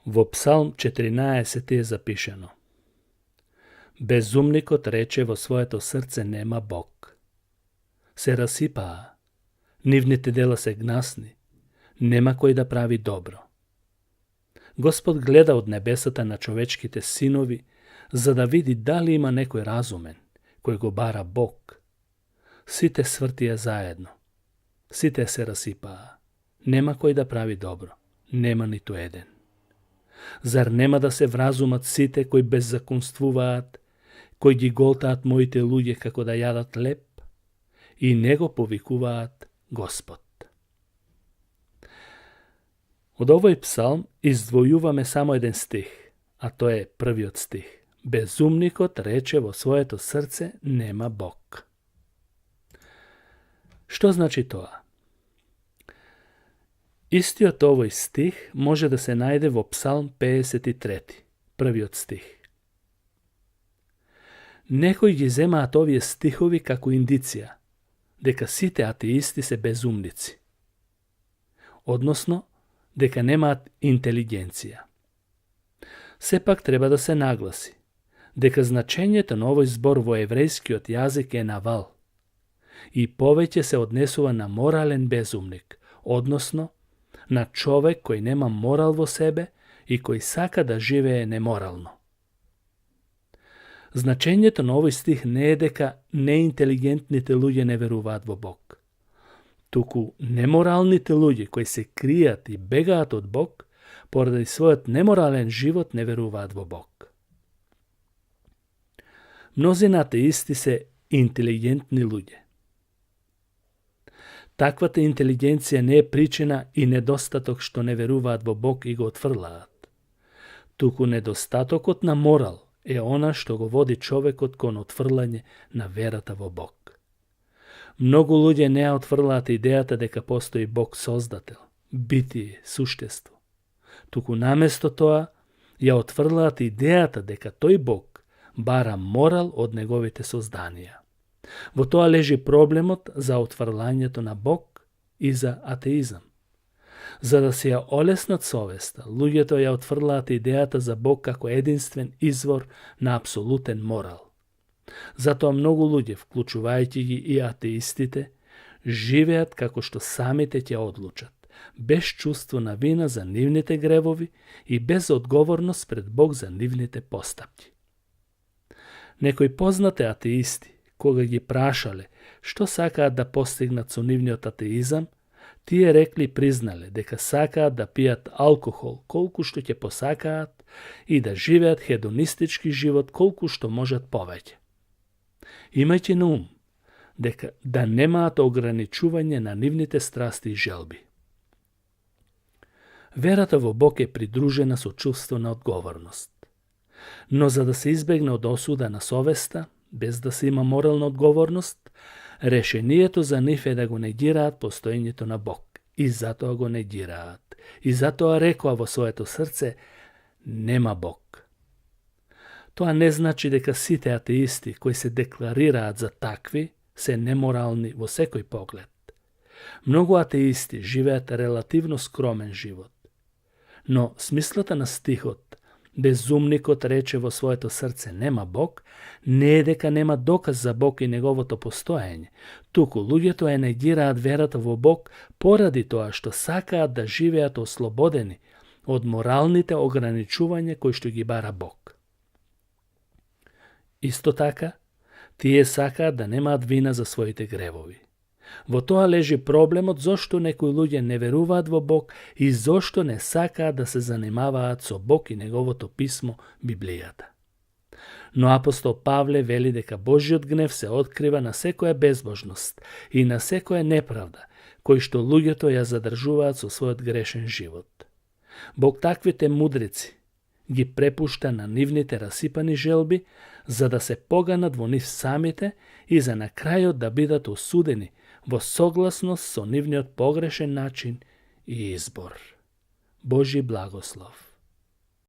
Во Псалм 14 е запишено: Безумникот рече во своето срце нема Бог. Се расипаа, нивните дела се гнасни, нема кој да прави добро. Господ гледа од небесата на човечките синови, за да види дали има некој разумен, кој го бара Бог. Сите свртија заедно, сите се расипаа, нема кој да прави добро, нема ниту еден. Зар нема да се вразумат сите кои беззаконствуваат, кои ги голтаат моите луѓе како да јадат леп, и не го повикуваат Господ? Од овој псалм издвојуваме само еден стих, а тоа е првиот стих. Безумникот рече во своето срце нема Бог. Што значи тоа? Истиот овој стих може да се најде во Псалм 53, првиот стих. Некои ги земаат овие стихови како индиција дека сите атеисти се безумници, односно дека немаат интелигенција. Сепак треба да се нагласи дека значењето на овој збор во еврејскиот јазик е навал и повеќе се однесува на морален безумник, односно на човек кој нема морал во себе и кој сака да живее неморално. Значењето на овој стих не е дека неинтелигентните луѓе не веруваат во Бог, туку неморалните луѓе кои се кријат и бегаат од Бог, поради својот неморален живот не веруваат во Бог. Мнозина атеисти се интелигентни луѓе. Таквата интелигенција не е причина и недостаток што не веруваат во Бог и го отфрлаат. Туку недостатокот на морал е она што го води човекот кон отфрлање на верата во Бог. Многу луѓе не ја отфрлаат идејата дека постои Бог создател, битие, суштество. Туку наместо тоа ја отфрлаат идејата дека тој Бог бара морал од неговите созданија. Во тоа лежи проблемот за отфрлањето на Бог и за атеизам. За да се ја олеснат совеста, луѓето ја отфрлаат идејата за Бог како единствен извор на апсолутен морал. Затоа многу луѓе, вклучувајќи ги и атеистите, живеат како што самите ќе одлучат, без чувство на вина за нивните гревови и без одговорност пред Бог за нивните постапки. Некои познати атеисти, кога ги прашале што сакаат да постигнат со нивниот атеизам, тие рекли признале дека сакаат да пијат алкохол колку што ќе посакаат и да живеат хедонистички живот колку што можат повеќе. Имајќи на ум дека да немаат ограничување на нивните страсти и желби. Верата во Бог е придружена со чувство на одговорност. Но за да се избегне од осуда на совеста, без да се има морална одговорност, решението за нив е да го негираат постоењето на Бог. И затоа го негираат. И затоа рекоа во своето срце, нема Бог. Тоа не значи дека сите атеисти кои се декларираат за такви се неморални во секој поглед. Многу атеисти живеат релативно скромен живот. Но смислата на стихот безумникот рече во своето срце нема Бог, не е дека нема доказ за Бог и неговото постоење, туку луѓето ја негираат верата во Бог поради тоа што сакаат да живеат ослободени од моралните ограничувања кои што ги бара Бог. Исто така, тие сакаат да немаат вина за своите гревови. Во тоа лежи проблемот зошто некои луѓе не веруваат во Бог и зошто не сакаат да се занимаваат со Бог и неговото писмо, Библијата. Но апостол Павле вели дека Божиот гнев се открива на секоја безбожност и на секоја неправда, кој што луѓето ја задржуваат со својот грешен живот. Бог таквите мудрици ги препушта на нивните расипани желби, за да се поганат во нив самите и за на крајот да бидат осудени во согласност со нивниот погрешен начин и избор. Божи благослов.